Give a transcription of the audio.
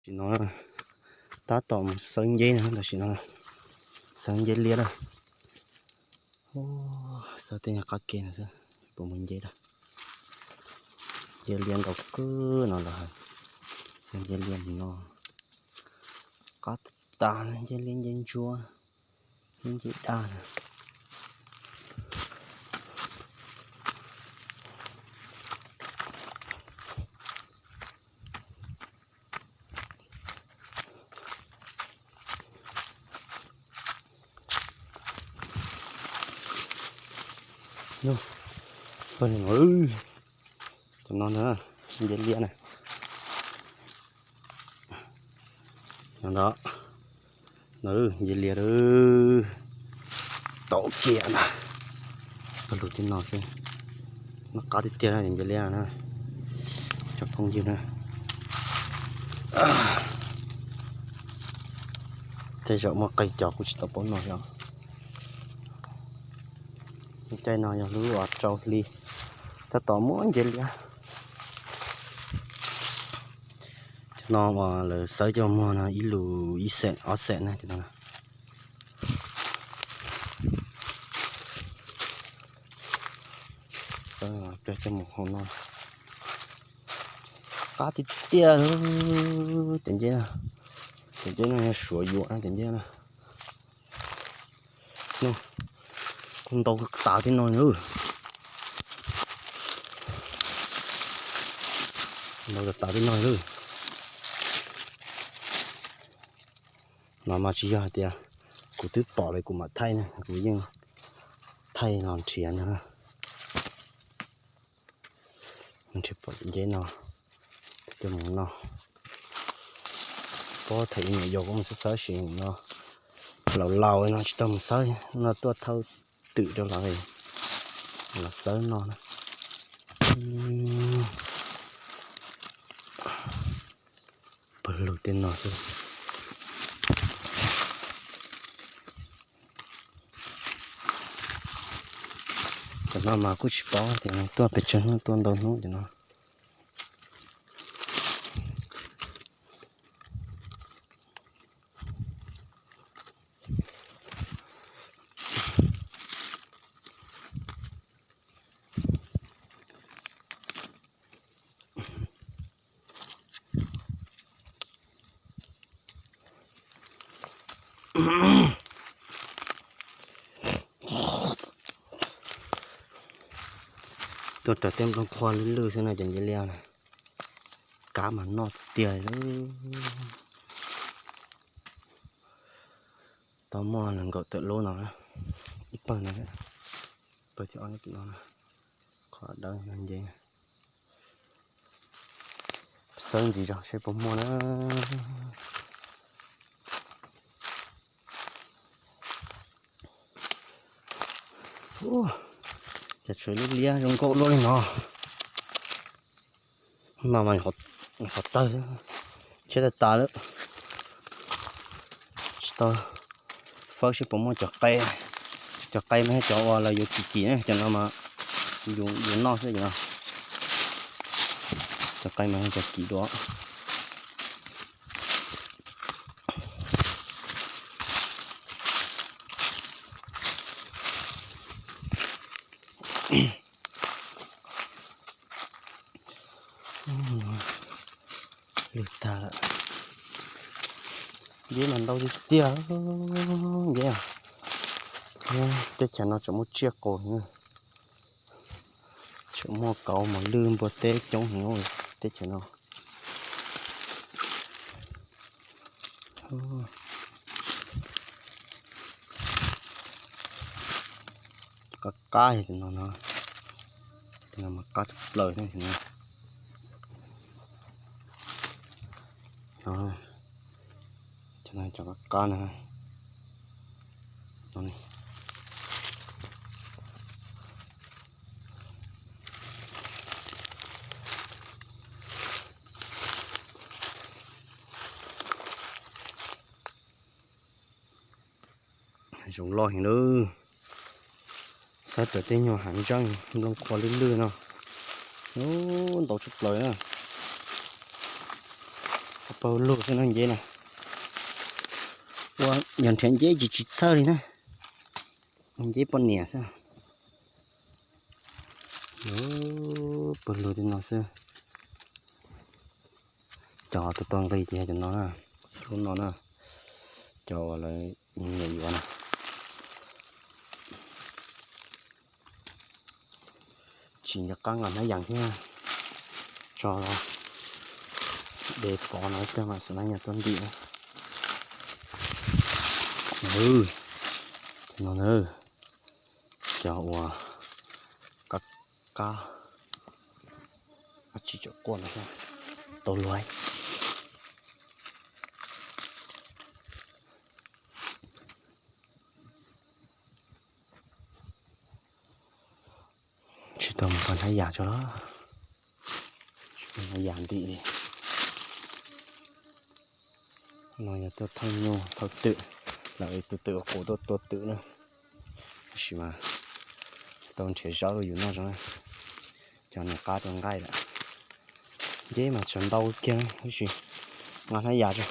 Tam sim no tab tom mus xawb nceb no, tam sim no xawb nceb liab lawm. Xawb tej nyuag qab ke no xwb, puas muaj nceb lawm. Nceb liab ntau kawg no los, xawb nceb liab no qab tas, nceb liab nceb ntsuab, nceb daj na. Cov no ntag, nceb liab na. Ntawd, ntawd nceb liab, tau kiag na. Pawg lug tej no xwb, noj qab tiag tiag na, nceb liab na, cov phooj ywg na. Tej zaum muaj qee cov kuv tsis tau paub noj os. Caij no yog lub rau hli, tab tom muaj nceb liab. Cov no uas lawv xawb coj muag no ib lus ib xees ob xees na cov no. Xawb pliag coj mus hau no. Qab tiag tiag, cov nceb, cov nceb no yog suav yuam na cov nceb na. Kuj ntau tas tib no na. Ntau tas tib no na. No mas tsis yog hais tias kuv twb pom lawm kuv mam thaij na, kuv yeej thaij los nrhiav ntag. Nrhiav pom nceb no, coj mus no. Pab thaum ub nyuam yaus kuv mus xawb xawb sim no, laus laus no tsis tau mus xawb no tuaj thawj twm rau lawv los xawb no na. Pawg lug tej no xwb. Cov no mas kuj tsis paub tias tuaj pes tsawg hnub, tuaj ntau hnub cov no. Tuaj raws tej nplooj qhuav lwj lwj xwb no cov nceb liab na. Kab mas noj tiag tiag li. Tau muaj nees nkaum tawm lub no, ib pawg no, pawg thib ob no, qhov dawb no nceb. Xawb ntxiv zog seb puas muaj na. Cas tshuav lub liab zoo nkauj luaj li no. No mas qhov tawg tshiab tag tas lawm. Tsis tau fawb seb puas muaj cov qe. Cov qe mas yog cov uas lawv yuav kim kim na, cov no mas yus noj xwb cov no. Cov qe mas yog cov kim dua. Lwj tag lawm. Nceb mas ntau tiag tiag nceb. Teb chaws no tseem muaj tsiaj qus, tseem muaj kauv mos lwj npua teb coob heev teb chaws no. Qab qab no no, mas qab tshaj plaws ne. Cov no cov qab qab no. Zoov loj heev lawm. Xawb raws tej nyuag hav ntseej nplooj qhuav lwj lwj no. Ntau tshaj plaws na. Pawg lug xwb no nceb na. Ua yog nrhiav nceb tsis tsis txhawj li na. Nceb poj niam xwb. Pawg lug tej no xwb. Cov tus pawg nqi ces yog cov no na, lub no na, cov uas lawv niam yuav na. Tsis nco qab nqa hnab yas thiab, tso de pov no ib pliag mas xav nab yas tuaj ntim na. No na, cov uas qab qab, qab tsis tshua quaj no, tau luag. Tsis tau mus nqa hnab yas tso los, tsis tau hnab yas ntim li. No yog tuaj thauj nyuj thauj twm, lawv tus twm qus tuaj tua twm na. Tab sis mas tau nrhiav zaub rau yus noj zoo na. Cov niam qab rau nqaij lawm. Nceb mas tseem ntau kiag tab sis nqa hnab yas tso.